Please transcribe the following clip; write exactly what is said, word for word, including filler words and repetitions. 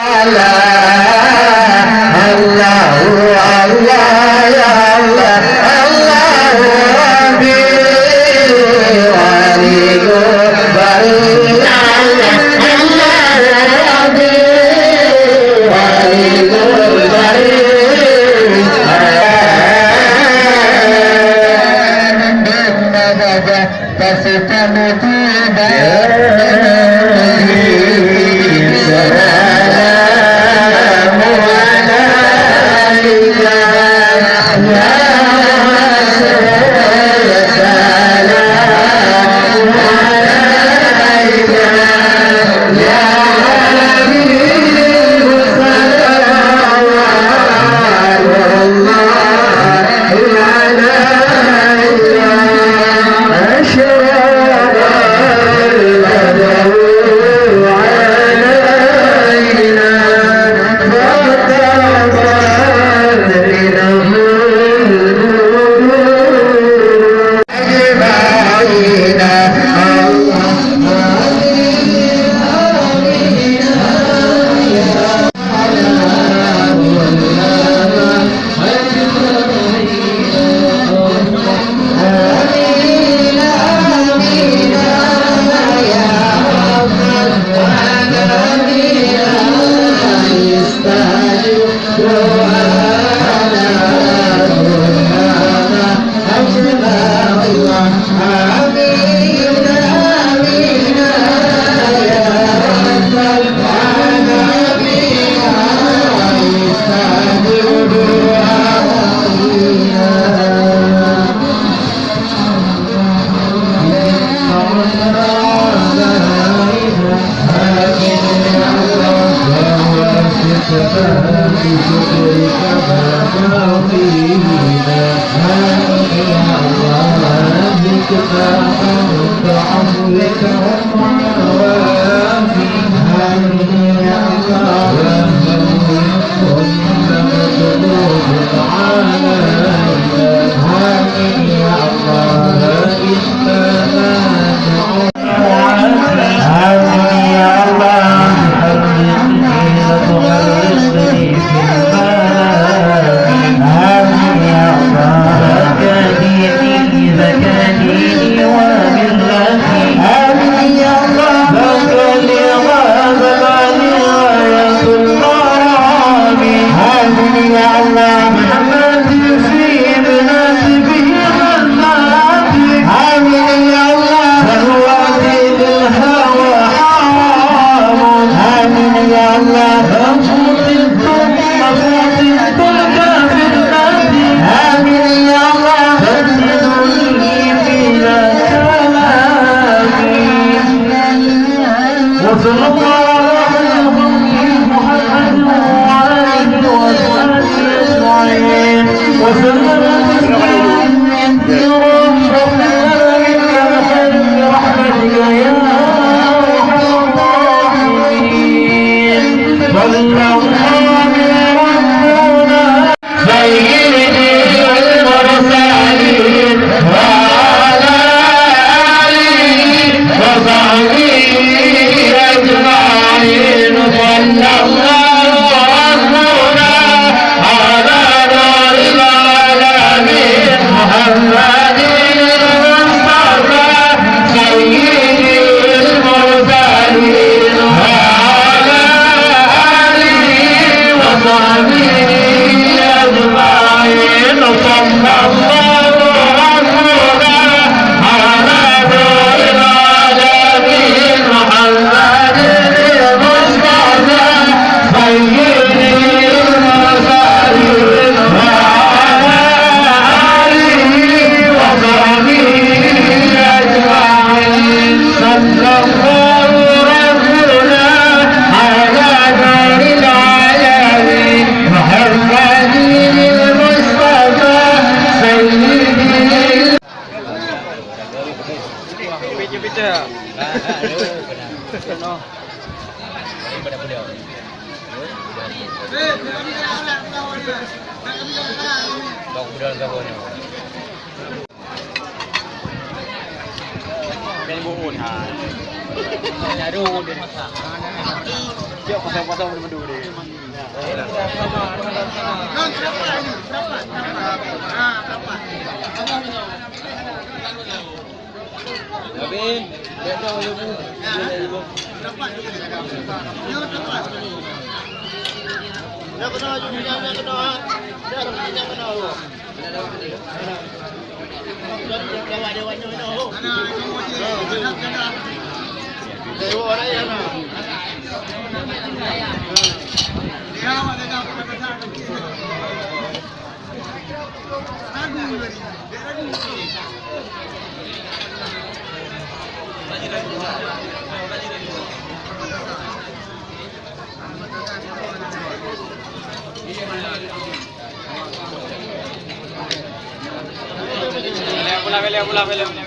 Allah, Allahu Allah, ya Allah, Allahu Rabbi, Waliul Barin, Allahu Rabbi, Waliul Barin. Pasukan tiba. وصلى الله على محمد وعلى آله وصحبه أجمعين. وسلم تسليما كثيرا. رب آمين برحمتك يا أرحم الراحمين. صلى الله على رسولنا سيد المرسلين وعلى آله وصحبه أجمعين. صلى الله ربنا على نور العالمين محمد المصطفى سيد المرسلين وعلى آله وصحبه أجمعين. صلى الله ربنا على نور العالمين محمد المصطفى سيد المرسلين وعلى آله وصحبه أجمعين. صلى الله ربنا على نور العالمين محمد المصطفى سيد Siap pasang-pasang benda-benda ni. Tapi, tak tahu ya, Bu. Boleh, boleh, boleh, boleh.